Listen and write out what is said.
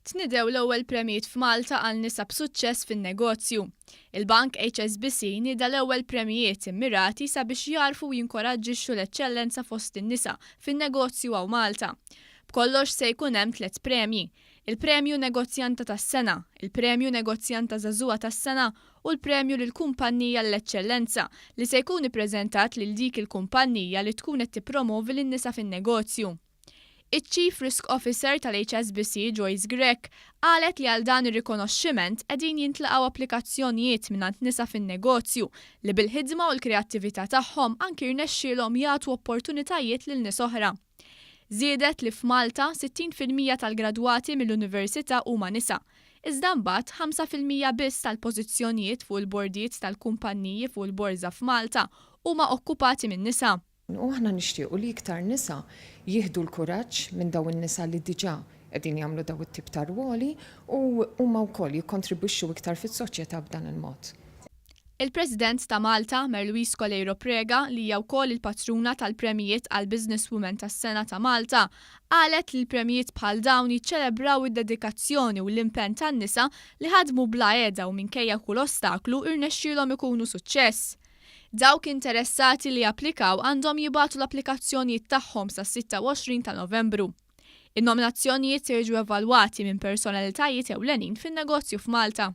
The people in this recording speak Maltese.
Tnidew l-ewwel premijiet f'Malta għal nisa b'suċċess fin-negozju. Il-Bank HSBC nieda l-ewwel premijiet immirati sabiex jagħrfu u jinkoraġġixxu l-eċċellenza fost in-nisa fin-negozju hawn Malta. B'kollox se jkun hemm tlett premji, il-Premju Negozjanta tas-Sena, il-Premju Negozjanta Żagħżugħa tas-Sena u l-Premju lill-Kumpannija għall-Eċċellenza li se jkun ippreżentat lil dik il-kumpannija li tkun qed tippromovi lin-nisa fin-negozju. Iċ-Chief Risk Officer tal-HSBC Joyce Grech qalet li għal dan ir-rikonoxximent qegħdin jintlaqgħu applikazzjonijiet mingħand nisa fin-negozju li bil-ħidma u l-kreattività tagħhom anki rnexxielhom jagħtu opportunitajiet lil nies oħra. Żiedet li f'Malta 60% tal-gradwati mill-università huma nisa, iżda mbagħad 5% biss tal-pożizzjonijiet fuq il-bordijiet tal-kumpanniji fuq il-borża f'Malta huma okkupati minn nisa. U aħna nixtiequ li iktar nisa jieħdu l-kuraġġ minn dawn in-nisa li diġà qegħdin jagħmlu dawn it-tip ta' rwoli u huma wkoll jikkontribwixxu iktar fis-soċjetà b'dan il-mod. Il-President ta' Malta, Marie-Louise Coleiro Preca, li hija wkoll il-patruna tal-Premijiet għal Businesswoman tas-Sena ta' Malta, qalet li l-premijiet bħal dawn jiċċelebraw id-dedikazzjoni u l-impenn tan-nisa li ħadmu bla heda u minkejja kull ostaklu irnexxielhom ikunu suċċess. Dawk interessati li japplikaw għandhom jibagħtu l-applikazzjonijiet tagħhom sas-26 ta' Novembru. In-nominazzjonijiet se jiġu evalwati minn personalitajiet ewlenin fin-negozju f'Malta.